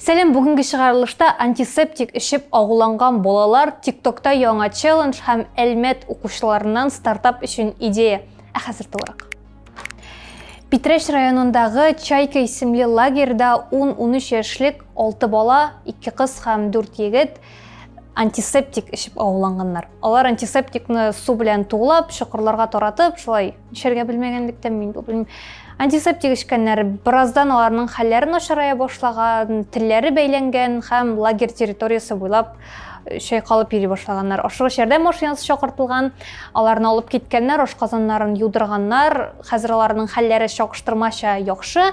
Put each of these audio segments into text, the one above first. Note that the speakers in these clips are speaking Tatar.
Сәлам, бүгенге чыгарылышта антисептик эчеп агуланган балалар, ТикТокта яңа челлендж һәм Әлмәт укучыларыннан стартап өчен идея. Ә хәзер тулырак. Питрәч районындагы Чайка исемле лагерьда 10-13 яшьлек 6 бала, 2 кыз һәм 4 егет антисептик эчеп агуланганнар. Алар антисептикны су белән туглап, чокырларга таратып, шулай эчәргә белмәгәнлектән мин белмим. Антисептик эчкәннәр. Бераздан аларның хәлләре начарая башлаган, телләре бәйләнгән һәм лагерь территориясе буйлап э, чайкалып йөри башлаганнар. Ашыгыч ярдәм машинасы чакыртылган, аларны алып киткәннәр, ашказаннарын юдырганнар. Хәзер аларның хәлләре чагыштырмача яхшы,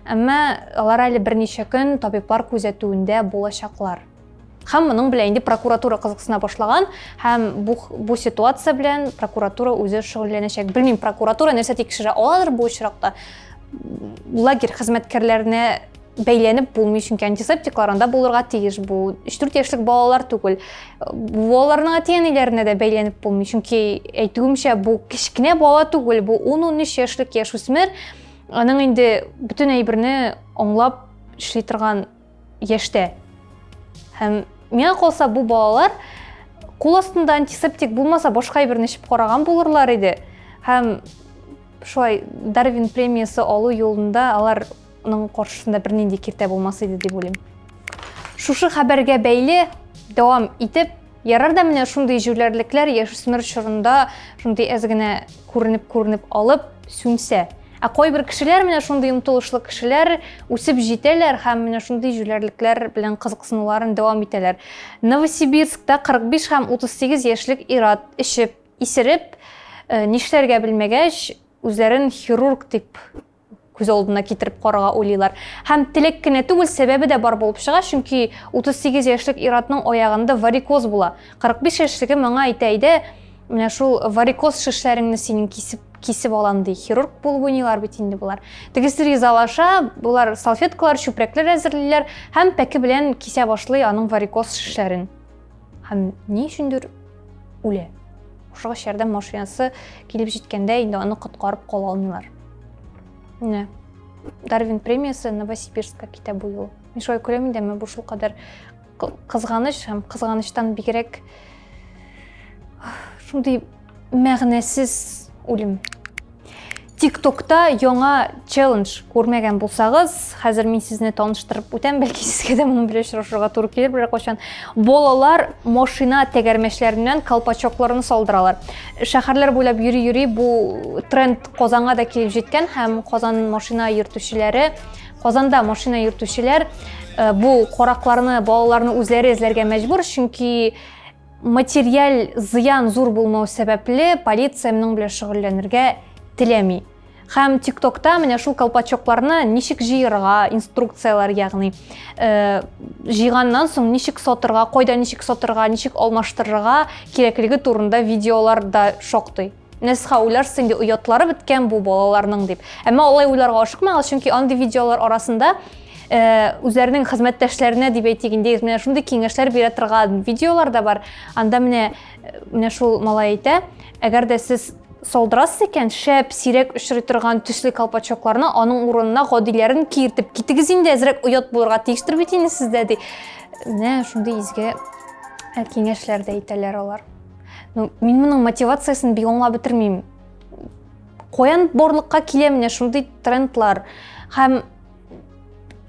әмма алар әле берничә көн табиблар күзәтүендә булачаклар. Һәм моның белән инде прокуратура кызыксына башлаган һәм бу, бу ситуация белән прокуратура үзе шөгыльләнәчәк. Белмим, прокуратура нәрсә тикшерә аладыр бу очракта. Лагерь хезмәткәрләренә бәйләнеп булмый, чөнки антисептиклар анда булырга тиеш. Бу 3-4 яшьлек балалар түгел. Бу балаларның әти-әниләренә дә бәйләнеп булмый, чөнки әйтүемчә, бу кечкенә бала түгел, бу 10-13 яшьлек яшүсмер. Аның инде бөтен әйберне аңлап эшли торган яшьтә. Һәм миңа калса, бу балалар кул астында антисептик булмаса, башка әйберне эчеп караган булырлар иде. Һәм шулай Дарвин премиясе алу юлында аларның каршысында бернинди киртә булмас иде дип уйлыйм. Шушы хәбәргә бәйле дәвам итеп, ярар да менә шундый җүләрлекләр яшүсмер чорында шундый әз генә күренеп-күренеп алып сүнсә. Ә кайбер кешеләр менә шундый омтылышлы кешеләр үсеп җитәләр һәм менә шундый җүләрлекләр белән кызыксынуларын дәвам итәләр. Новосибирскта 45 һәм 38 яшьлек ир-ат эчеп, исереп, э, нишләргә белмәгәч, үзләрен хирург дип күз алдына китереп карарга уйлыйлар. Һәм теләк кенә түгел, сәбәбе дә бар булып чыга, чөнки 38 яшьлек ир-атның аягында варикоз була. 45 яшьлеге моңа әйтә, әйдә, менә шул варикоз шешләреңне синең кисеп кисеп алам ди. Хирург булып уйныйлар бит инде болар. Тегесе ризалаша, болар салфеткалар, чүпрәкләр әзерлиләр һәм пәке белән кисә башлый аның варикоз шешләрен. Һәм ни өчендер үлә. Ашыгыч ярдәм машинасы килеп җиткәндә инде аны коткарып кала алмыйлар. Менә Дарвин премиясе Новосибирскка китә бу юлы. Мин шулай көләм инде, әмма бу шулкадәр кызганыч һәм кызганычтан бигрәк шундый мәгънәсез үлем. ТикТокта яңа челлендж күрмәгән булсагыз, хәзер мин сезне таныштырып үтәм, бәлки сезгә дә моның белән очрашырга туры килер берәр кайчан. Балалар машина тәгәрмәчләреннән колпачокларын салдыралар. Шәһәрләр буйлап йөри-йөри бу тренд Казанга да килеп җиткән һәм Казан машина йөртүчеләре, Казанда машина йөртүчеләр э, бу каракларны, балаларны үзләре эзләргә мәҗбүр, чөнки материаль зыян зур булмау сәбәпле, полиция моның белән шөгыльләнергә теләми. Һәм ТикТокта менә шул колпачокларны ничек җыерга, инструкцияләр ягъни, э, җыйганнан соң ничек сатырга, кайда ничек сатырга, ничек алмаштырырга кирәклеге турында видеолар да шактый. Нәсха уйларсың инде оятлары беткән бу балаларның дип. Әмма алай уйларга ашыкмагыз, чөнки андый видеолар арасында э, үзләренең хезмәттәшләренә дип әйтик инде, менә шундый киңәшләр бирә торган видеолар да бар. Анда менә э, менә шул малай әйтә, әгәр дә сез салдырасыз икән, шәп, сирәк очрый торган төсле колпачокларны аның урынына гадиләрен киертеп китегез инде, әзрәк оят булырга тиештер бит инде сездә ди. Менә шундый изге э, киңәшләр дә әйтәләр алар. Ну, мин моның мотивациясен бик аңлап бетермим. Каян барлыкка килә менә шундый трендлар? Һәм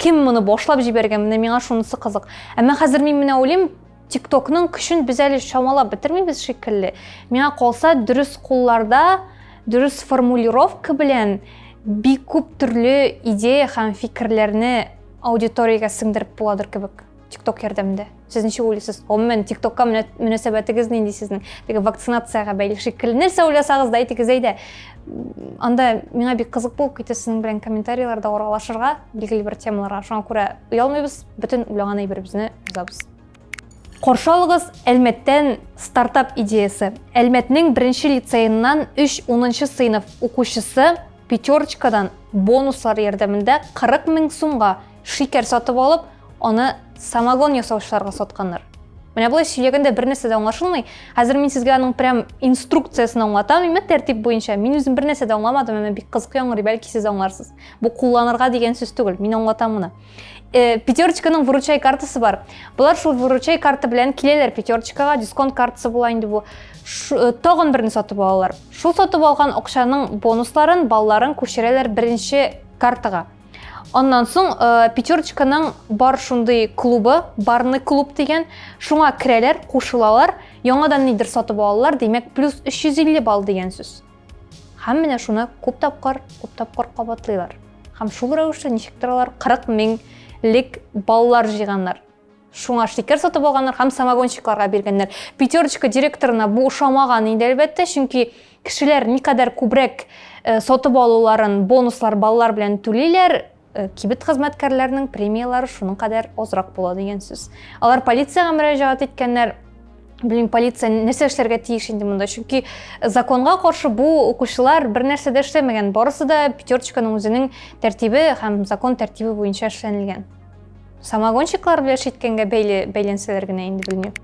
кем моны башлап җибәргән? Менә миңа шунысы кызык. Әмма хәзер мин менә уйлыйм, ТикТокның көчен без әле чамалап бетермибез шикелле. Миңа калса, дөрес кулларда, дөрес формулировка белән бик күп төрле идея һәм фикерләрне аудиториягә сеңдереп буладыр кебек. ТикТок ярдәмендә. Сез ничек уйлыйсыз? Гомумән, ТикТокка мөнәсәбәтегез нинди сезнең? Теге вакцинациягә бәйле шикелле. Нәрсә уйласагыз да әйтегез әйдә. Анда миңа бик кызык булып китә сезнең белән комментарийларда аралашырга, билгеле бер темаларга. Шуңа күрә оялмыйбыз, бөтен уйлаган әйберебезне язабыз. Каршы алыгыз Әлмәттән стартап идеясе. Әлмәтнең беренче лицееннан 3 унынчы сыйныф укучысы Пятерочкадан бонуслар ярдәмендә 40 мең сумга шикәр сатып алып, аны самогон ясаучыларга сатканнар. Менә болай сөйләгәндә бер нәрсә дә аңлашылмый. Хәзер мин сезгә аның прям инструкциясен аңлатам, имә тәртип буенча. Мин үзем бер нәрсә дә аңламадым, әмма бик кызык яңгырый, бәлки сез аңларсыз. Бу кулланырга дигән сүз түгел, мин аңлатам моны. Э, Пятерочканың выручай картасы бар. Болар шул выручай карта белән киләләр Пятерочкага, дисконт картасы була инде бу. Э, тагын берне сатып алалар. Шул сатып алган акчаның бонусларын, балларын күчерәләр беренче картага. Аннан соң э, Пятерочканың бар шундый клубы, барный клуб дигән, шуңа керәләр, кушылалар, яңадан нидер сатып алалар, димәк, плюс 350 балл дигән сүз. Һәм менә шуны күп тапкыр, күп тапкыр кабатлыйлар. Һәм шул рәвешле ничектер алар 40 меңлек баллар җыйганнар. Шуңа шикәр сатып алганнар һәм самогонщикларга биргәннәр. Пятерочка директорына бу ошамаган инде, әлбәттә, чөнки кешеләр никадәр күбрәк э, сатып алуларын бонуслар, баллар белән түлиләр, э, кибет хезмәткәрләренең премияләре шуның кадәр азрак була дигән сүз. Алар полициягә мөрәҗәгать иткәннәр. Белмим, полиция нәрсә эшләргә тиеш инде монда? Чөнки законга каршы бу укучылар бер нәрсә дә эшләмәгән. Барысы да Пятерочканың үзенең тәртибе һәм закон тәртибе буенча эшләнелгән. Самогонщиклар белән шиткәнгә бәйле бәйләнсәләр генә инде белмим.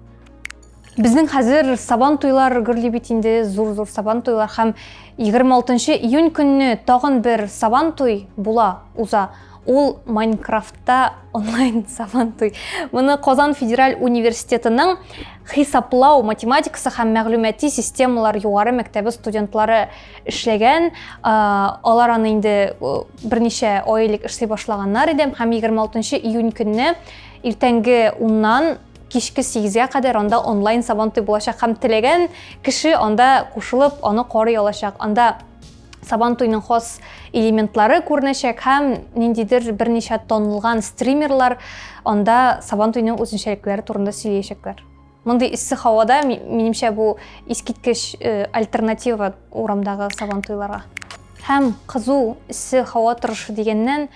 Безнең хәзер сабан туйлар гөрли бит инде, зур-зур сабан туйлар һәм 26 июнь көнне тагын бер сабан туй була, уза. Ул Майнкрафтта онлайн сабан туй. Моны Казан федераль университетының хисаплау математикасы һәм мәгълүмати системалар югары мәктәбе студентлары эшләгән. Алар аны инде берничә ай элек эшли башлаганнар иде һәм 26 июнь көнне иртәнге 10-нан кичке 8-гә кадәр анда онлайн сабантуй булачак һәм теләгән кеше анда кушылып аны карый алачак. Анда Сабантуйның хас элементлары күренәчәк һәм ниндидер берничә танылган стримерлар анда Сабантуйның үзенчәлекләре турында сөйләячәкләр. Мондый эссе һавада, минемчә, бу искиткеч э, альтернатива урамдагы сабантуйларга. Һәм кызу эссе һава торышы дигәннән,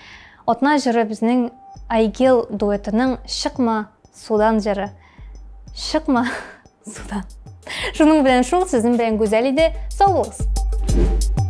атна җыры безнең Айгел дуэтының Чыкма судан җыры. Чыкма судан. Шуның белән шул, сезнең белән Гүзәл иде. Сау булыгыз.